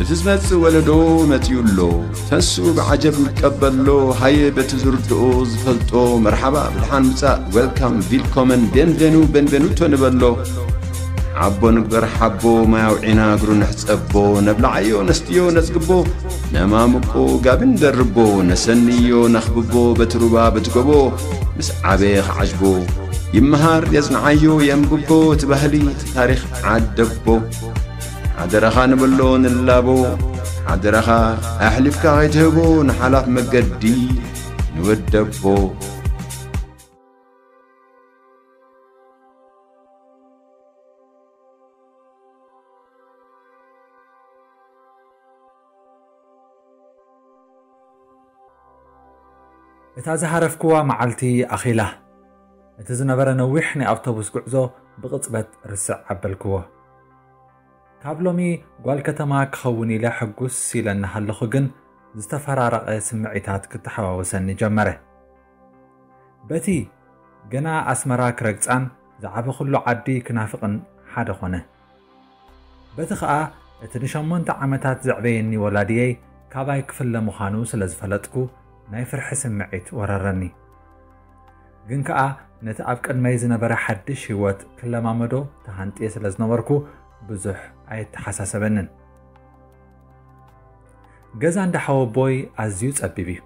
እቲ ዝመጽእ ወለዶ መጺኡ ኣሎ። ተንስኡ ብዓጀብ ንቀበሎ። ሃየ በቲ ዝርድኦ ዝፈልጦ መርሓባ ብድሓን ምጻእ፣ ዌልካም፣ ቪልኮመን፣ ቤንቬኑ፣ ቤንቬኑቶ ንበሎ። ሓቦ ንግበር ሓቦ፣ ማይ ኣውዒና እግሩ ንሕጸቦ። ነብልዓዮ ነስትዮ ነጽግቦ፣ ነማምቆ ጋቢ ንደርቦ። ነሰንዮ ነኽብቦ በቲ ሩባ በቲ ጎቦ። ምስ ዓበየ ክዓጅቦ ይመሃር የጽንዓዮ የንብቦ። እቲ ባህሊ እቲ ታሪኽ ዓደቦ። ሓደራኻ ንበሎ ንላቦ። ሓደራኻ ኣሕሊፍካ ከይትህቦ ንሓላፍ መገዲ ንወደቦ። እታ ዝሃረፍክዋ መዓልቲ ኣኺላ። እቲ ዝነበረ ነዊሕ ናይ ኣውቶቡስ ጉዕዞ ብቕጽበት ርስዕ ኣበልክዎ። ካብ ሎሚ ጓል ከተማ ክኸውን ኢለ ሕጉስ ኢለ እናሃለኹ ግን ዝተፈራረቐ ስምዒታት ክተሓዋወሰኒ ጀመረ። በቲ ገና ኣስመራ ክረግጻን ዝዓበኹሉ ዓዲ ክናፍቕን ሓደ ኾነ። በቲ ኸኣ እቲ ንሸሞንተ ዓመታት ዘዕበየኒ ወላድየይ ካባይ ክፍለ ምዃኑ ስለ ዝፈለጥኩ ናይ ፍርሒ ስምዒት ወረረኒ። ግን ከኣ ነቲ ኣብ ቅድመይ ዝነበረ ሓድሽ ህይወት ክለማመዶ ተሃንጥየ ስለ ዝነበርኩ ብዙሕ ኣየተሓሳሰበንን። ገዛ እንዳ ሓወቦይ ኣዝዩ ጸቢብ እዩ።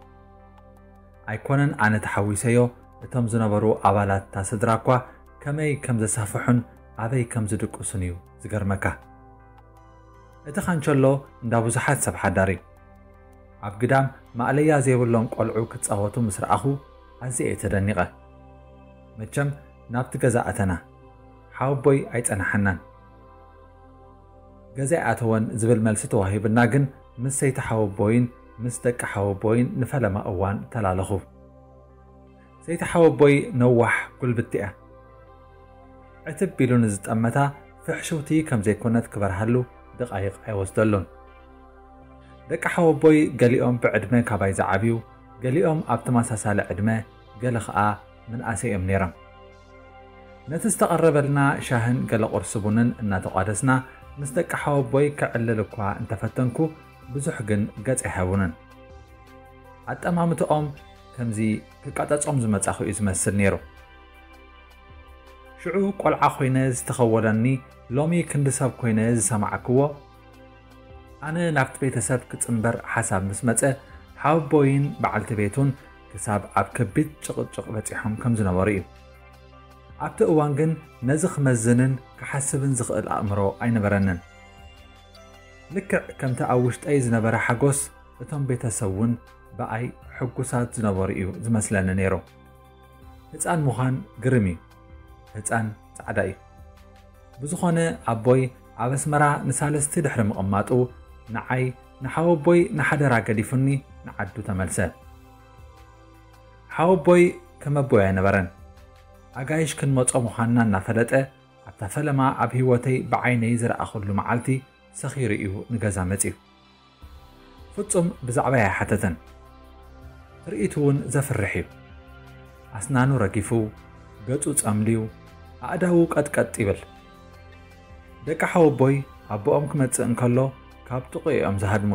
ኣይኮነን ኣነ ተሓዊሰዮ፣ እቶም ዝነበሩ ኣባላት እታ ስድራ እኳ ከመይ ከም ዘሳፍሑን ኣበይ ከም ዝድቅሱን እዩ ዝገርመካ። እቲ ካንቸሎ እንዳ ብዙሓት ሰብ ሓዳር እዩ። ኣብ ግዳም ማእለያ ዘይብሎም ቆልዑ ክጻወቱ ምስ ረኣኹ ኣዝየ እየ ተደኒቐ። መቸም ናብቲ ገዛ ኣተና። ሓወቦይ ኣይጸናሓናን። ገዛ ኣይኣተወን ዝብል መልሲ ተዋሂብና፣ ግን ምስ ሰይቲ ሓወቦይን ምስ ደቂ ሓወቦይን ንፈለማ እዋን ተላለኹ። ሰይቲ ሓወቦይ ነዋሕ ጉልብቲ እያ። ዕትብ ኢሉ ንዝጠመታ ፍሕሽውቲ ከም ዘይኮነት ክበርሃሉ ደቓይቕ ኣይወስደሉን። ደቂ ሓወቦይ ገሊኦም ብዕድመ ካባይ ዝዓብዩ፣ ገሊኦም ኣብ ተመሳሳሊ ዕድመ፣ ገለ ኸኣ ምንኣሰይ እዮም ነይሮም። ነቲ ዝተቐረበልና ሻህን ገለ ቁርሲ ቡንን እናተቋደስና፣ ምስ ደቂ ሓወቦይ ከዕልል እኳ እንተፈተንኩ፣ ብዙሕ ግን ገጽ ኣይሃቡንን። ኣጠማምትኦም ከምዚ ክቀጠጾም ዝመጻኹ እዩ ዝመስል ነይሩ። ሽዑ ቆልዓ ኮይነ ዝተኸወለኒ፣ ሎሚ ክንዲ ሰብ ኮይነ ዝሰማዕክዎ፣ ኣነ ናብቲ ቤተሰብ ክጽንበር ሓሳብ ምስ መጸ፣ ሓወቦይን በዓልቲ ቤቱን ክሳብ ኣብ ከቢድ ጭቕጭቕ በጺሖም ከም ዝነበሩ እዩ። ኣብቲ እዋን ግን ነዚ ክመዝንን ክሓስብን ዝኽእል ኣእምሮ ኣይነበረንን። ልክዕ ከምቲ ኣብ ውሽጠይ ዝነበረ ሓጎስ፣ እቶም ቤተሰብ እውን ብኣይ ሕጉሳት ዝነበሩ እዩ ዝመስለኒ ነይሩ። ህጻን ምዃን ግርም እዩ። ህጻን ጻዕዳ እዩ። ብዝኾነ ኣቦይ ኣብ ኣስመራ ንሳልስቲ ድሕሪ ምቕማጡ ንዓይ ንሓወቦይ ንሓደራ ገዲፉኒ ንዓዱ ተመልሰ። ሓወቦይ ከም ኣቦይ ኣይነበረን። ኣጋይሽ ክንመጾ ምዃንና እናፈለጠ ኣብታ ፈለማ ኣብ ህይወተይ ብዓይነይ ዝረኣኹሉ መዓልቲ ሰኺሩ እዩ ንገዛ መጺኡ። ፍጹም ብዛዕባይ ኣይሓተተን። ትርኢቱ እውን ዘፍርሕ እዩ። ኣስናኑ ረጊፉ፣ ገጹ ጸምልዩ፣ ኣእዳዉ ቀጥቀጥ ይብል። ደቂ ሓወቦይ ኣቦኦም ክመጽእ እንከሎ ካብ ጥቕኡ እዮም ዝሃድሙ።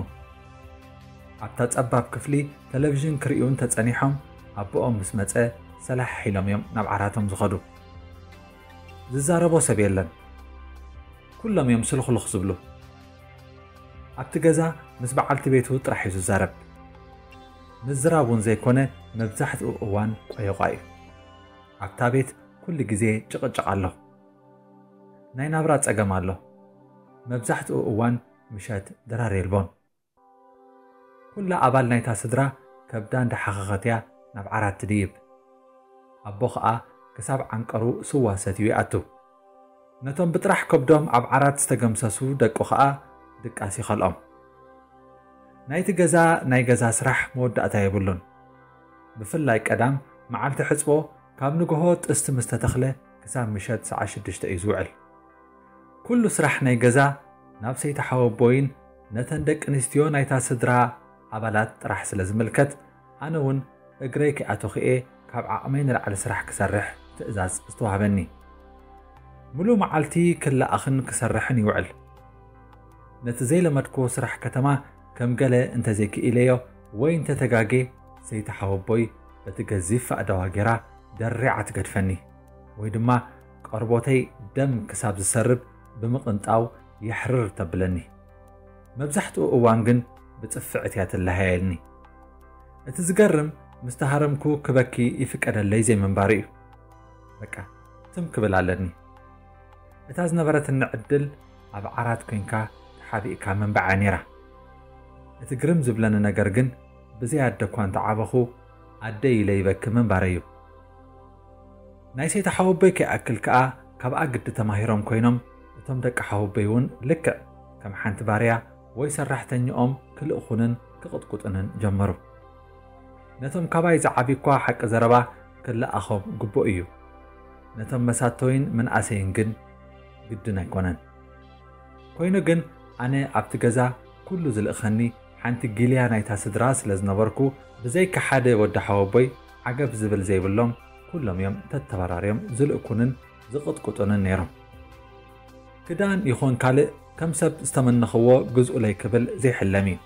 ኣብታ ጸባብ ክፍሊ ተለቪዥን ክርእዩ እንተጸኒሖም ኣቦኦም ምስ መጸ ሰላሕ ኢሎም እዮም ናብ ዓራቶም ዝኸዱ። ዝዛረቦ ሰብ የለን። ኩሎም እዮም ስልኹልኽ ዝብሉ። ኣብቲ ገዛ ምስ በዓልቲ ቤቱ ጥራሕ እዩ ዝዛረብ። ምዝራብ እውን ዘይኮነ መብዛሕትኡ እዋን ቆየቋ እዩ። ኣብታ ቤት ኩሉ ግዜ ጭቕጭቕ ኣሎ። ናይ ናብራ ጸገም ኣሎ። መብዛሕትኡ እዋን ምሸት ድራር የልቦን። ኩላ ኣባል ናይታ ስድራ ከብዳ እንዳሓኸኸት እያ ናብ ዓራት ትድይብ። ኣቦ ኸኣ ክሳብ ዓንቀሩ ስዋ ሰትዩ ይኣቱ። ነቶም ብጥራሕ ከብዶም ኣብ ዓራት ዝተገምሰሱ ደቁ ኸኣ ድቃስ ይኸልኦም። ናይቲ ገዛ ናይ ገዛ ስራሕ መወዳእታ የብሉን። ብፍላይ ቀዳም መዓልቲ ሕጽቦ ካብ ንግሆ ጥስቲ ምስ ተተኽለ ክሳብ ምሸት ሰዓት ሽዱሽተ እዩ ዝውዕል። ኩሉ ስራሕ ናይ ገዛ ናብ ሰይቲ ሓወቦይን ነተን ደቂ ኣንስትዮ ናይታ ስድራ ኣባላት ጥራሕ ስለ ዝምልከት፣ ኣነ እውን እግረይ ከይኣተኹ እየ ካብ ዓቕመይ ንላዕሊ ስራሕ ክሰርሕ ትእዛዝ ዝተዋህበኒ። ምሉእ መዓልቲ ክለኣኽን ክሰርሕን ይውዕል። ነቲ ዘይለመድክዎ ስራሕ ከተማ ከም ገለ እንተዘይክኢለዮ ወይ እንተተጋጌ፣ ሰይቲ ሓወቦይ በቲ ገዚፍ ኣእዳዋ ጌራ ደሪዓ ትገድፈኒ፣ ወይ ድማ ቆርቦተይ ደም ክሳብ ዝሰርብ ብምቕንጣው የሕርር ተብለኒ። መብዛሕትኡ እዋን ግን ብጽፍዕት እያ ትለሃየልኒ። እቲ ዝገርም፣ ምስ ተሃረምኩ ክበኪ ይፍቀደለይ ዘይምንባሩ እዩ። በቃ ትም ክብል ኣለኒ። እታ ዝነበረትኒ ዕድል ኣብ ዓራት ኮይንካ ተሓቢእካ ምንባዓ ነይራ። እቲ ግርም ዝብለኒ ነገር ግን፣ ብዘይ ኣደ እኳ እንተዓበኹ፣ ኣደይ ኢለ ይበኪ ምንባረይ እዩ። ናይ ሰይቲ ሓወቦይ ከይኣክል ከኣ፣ ካብኣ ግዲ ተማሂሮም ኮይኖም፣ እቶም ደቂ ሓወቦይ እውን ልክዕ ከም ሓንቲ ባርያ ወይ ሰራሕተኛኦም ክልእኹንን ክቕጥቁጡንን ጀመሩ። ነቶም ካባይ ዝዓብዩ እኳ ሓቂ ዘረባ ክለኣኾም ግቡእ እዩ። ነቶም መሳቶይን ምንኣሰይን ግን ግድን ኣይኮነን። ኮይኑ ግን ኣነ ኣብቲ ገዛ ኩሉ ዝልእኸኒ ሓንቲ ጊልያ ናይታ ስድራ ስለ ዝነበርኩ፣ ብዘይካ ሓደ ወዲ ሓወቦይ ዓገብ ዝብል ዘይብሎም ኩሎም እዮም ተተባራርዮም ዝልእኩንን ዝቕጥቁጡንን ነይሮም። ክዳን ይኹን ካልእ ከም ሰብ ዝተመነኽዎ ግዝኡለይ ክብል ዘይሕለም እዩ።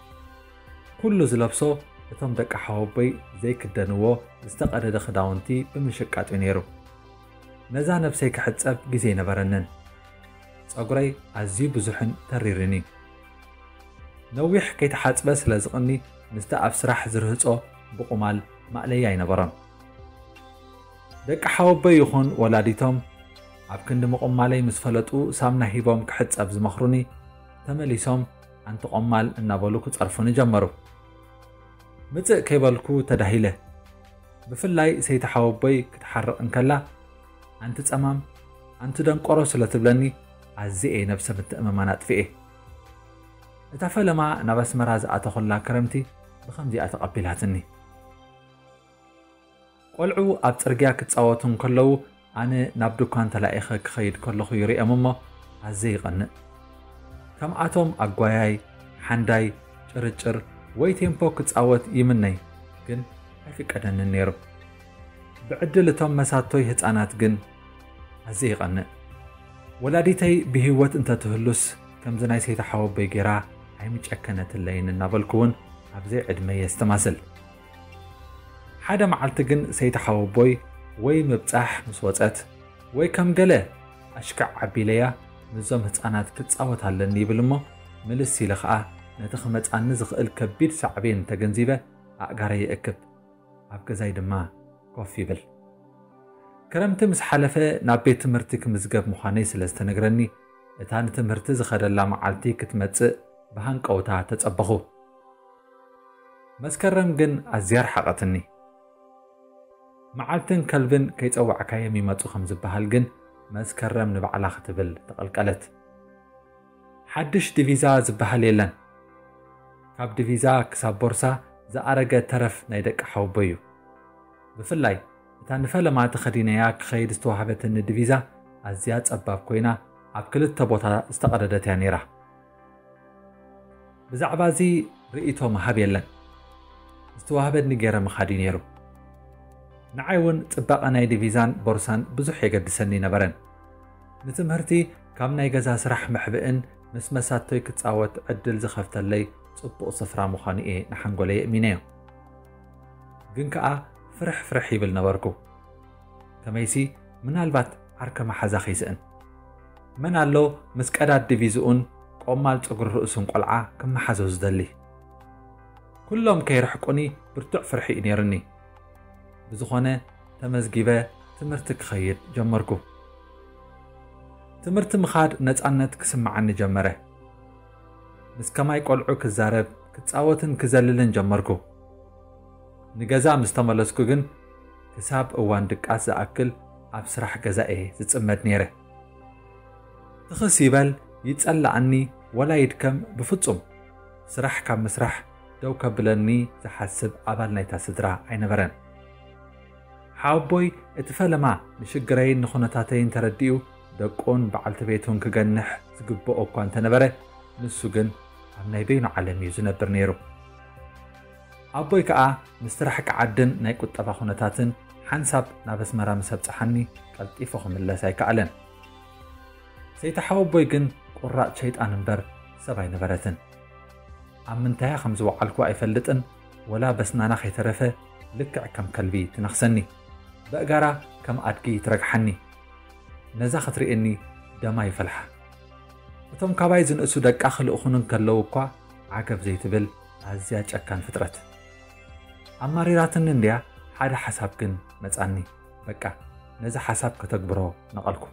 ኩሉ ዝለብሶ እቶም ደቂ ሓወቦይ ዘይክደንዎ ዝተቐደደ ክዳውንቲ ብምሽቃጥ እዩ ነይሩ። ነዛ ነብሰይ ክሕጸብ ግዜ ኣይነበረንን። ጸጉረይ ኣዝዩ ብዙሕን ተሪርን እዩ። ነዊሕ ከይተሓጽበ ስለ ዝቕኒ፣ ምስቲ ኣብ ስራሕ ዝርህጾ ብቑማል ማእለያ ኣይነበሮን። ደቂ ሓወቦይ ይኹን ወላዲቶም ኣብ ክንዲ ምቕማለይ ምስ ፈለጡ፣ ሳምና ሂቦም ክሕጸብ ዝመኽሩኒ፣ ተመሊሶም ኣንቲ ቆማል እናበሉ ክጸርፉኒ ጀመሩ። ምጽእ ከይበልኩ ተዳሂለ። ብፍላይ ሰይቲ ሓወቦይ ክትሓርቕ እንከላ፣ ኣንቲ ጸማም፣ ኣንቲ ደንቆሮ ስለ ትብለኒ፣ ኣዝየ እየ ነብሰ ምትእምማን ኣጥፊኤ። እታ ፈለማ ናብ ኣስመራ ዝኣተኹላ ክረምቲ ብኸምዚኣ ተቐቢላትኒ። ቆልዑ ኣብ ጽርግያ ክጻወቱ እንከለዉ፣ ኣነ ናብ ድኳን ተላኢኸ ክኸይድ ከለኹ ይርእዮም እሞ ኣዝየ ይቐንእ። ከምኣቶም ኣጓያይ፣ ሓንዳይ፣ ጭርጭር ወይ ቴምፖ ክጻወት ይምነይ፣ ግን ኣይፍቀደንን ነይሩ። ብዕድል እቶም መሳቶይ ህጻናት ግን ኣዝየ ይቐንእ። ወላዲተይ ብህይወት እንተትህሉስ፣ ከምዚ ናይ ሰይቲ ሓወቦይ ጌራ ኣይምጨከነትለይን እናበልኩ እውን ኣብ ዘይዕድመይ የስተማስል። ሓደ መዓልቲ ግን ሰይቲ ሓወቦይ ወይ ምብጻሕ ምስ ወጸት፣ ወይ ከም ገለ ኣሽካዕ ኣቢለያ ምስዞም ህጻናት ክጻወት ኣለኒ ይብል እሞ፣ ምልስ ኢለ ኸኣ ነቲ ክመጻኒ ዝኽእል ከቢድ ሳዕቤን ተገንዚበ ኣእጋረይ ይእክብ፣ ኣብ ገዛይ ድማ ኮፍ ይብል። ክረምቲ ምስ ሓለፈ ናብ ቤት ትምህርቲ ክምዝገብ ምዃነይ ስለ ዝተነግረኒ፣ እታ ንትምህርቲ ዝኸደላ መዓልቲ ክትመጽእ ብሃንቀውታ ተጸበኹ። መስከረም ግን ኣዝያ ረሓቐትኒ። መዓልትን ከልብን ከይጸዋዕካዮም ይመጹ ከም ዝበሃል ግን፣ መስከረም ንባዕላ ክትብል ተቐልቀለት። ሓድሽ ዲቪዛ ዝበሃል የለን። ካብ ዲቪዛ ክሳብ ቦርሳ ዝኣረገ ተረፍ ናይ ደቂ ሓወቦይ እዩ። ብፍላይ እታ ንፈለማ ተኸዲነያ ክኸይድ ዝተዋህበትኒ ዲቪዛ ኣዝያ ጸባብ ኮይና፣ ኣብ ክልተ ቦታ ዝተቐደደት እያ ነይራ። ብዛዕባ እዚ ርእይቶ ምሃብ የለን። ዝተዋህበኒ ገይረ ምኻድ እዩ ነይሩ። ንዓይ እውን ጽባቐ ናይ ዲቪዛን ቦርሳን ብዙሕ የገድሰኒ ነበረን። ንትምህርቲ ካብ ናይ ገዛ ስራሕ መሕብእን ምስ መሳቶይ ክጻወት ዕድል ዝኸፍተለይ ጽቡቕ ስፍራ ምዃኑ እየ ንሓንጎለይ የእሚነዮ። ግን ከኣ ፍርሕ ፍርሕ ይብል ነበርኩ። ከመይሲ ምናልባት ዓርከ መሓዛ ከይስእን። መን ኣሎ ምስ ቀዳድ ዲቪዝኡን ቆማል ጸጉሪ ርእሱን ቆልዓ ክመሓዞ ዝደሊ? ኩሎም ከይርሕቁኒ ብርቱዕ ፍርሒ እዩ ነይሩኒ። ብዝኾነ ተመዝጊበ ትምህርቲ ክኸይድ ጀመርኩ። ትምህርቲ ምኻድ ነጻነት ክስምዓኒ ጀመረ። ምስ ከማይ ቆልዑ ክዛረብ፣ ክጻወትን ክዘልልን ጀመርኩ። ንገዛ ምስ ተመለስኩ ግን ክሳብ እዋን ድቃስ ዝኣክል ኣብ ስራሕ ገዛ እየ ዝጽመድ ነይረ። ትኽስ ይበል ይጸላኣኒ ወላ ይድከም ብፍጹም ስራሕ ካብ ምስራሕ ደው ከብለኒ ዝሓስብ ኣባል ናይታ ስድራ ኣይነበረን። ሓወቦይ እቲ ፈለማ ንሽግረይን ንኹነታተይን ተረዲኡ ደቁን በዓልቲ ቤቱን ክገንሕ ዝግብኦ እኳ እንተነበረ፣ ንሱ ግን ኣብ ናይ በይኑ ዓለም እዩ ዝነብር ነይሩ። ኣቦይ ከኣ ምስቲ ራሕቂ ዓድን ናይ ቁጠባ ኩነታትን ሓንሳብ ናብ ኣስመራ ምስ ኣብጽሓኒ ቀልጢፉ ክምለስ ኣይከኣለን። ሰይቲ ሓወቦይ ግን ቁራጽ ሸይጣን እምበር ሰብ ኣይነበረትን። ኣብ ምንታያ ከም ዝወዓልኩ ኣይፈልጥን፣ ወላ በስናና ከይተረፈ ልክዕ ከም ከልቢ ትነኽሰኒ። በእጋራ ከም ኣድጊ ትረግሓኒ። ነዛ ክትርእየኒ ደማ ይፈልሓ። እቶም ካባይ ዝንእሱ ደቃ ክልእኹኒ እንከለዉ እኳ ዓገብ ዘይትብል ኣዝያ ጨካን ፍጥረት። ኣማሪራትኒ እንድያ፣ ሓደ ሓሳብ ግን መጻኒ። በቃ ነዚ ሓሳብ ከተግብሮ ነቐልኩ።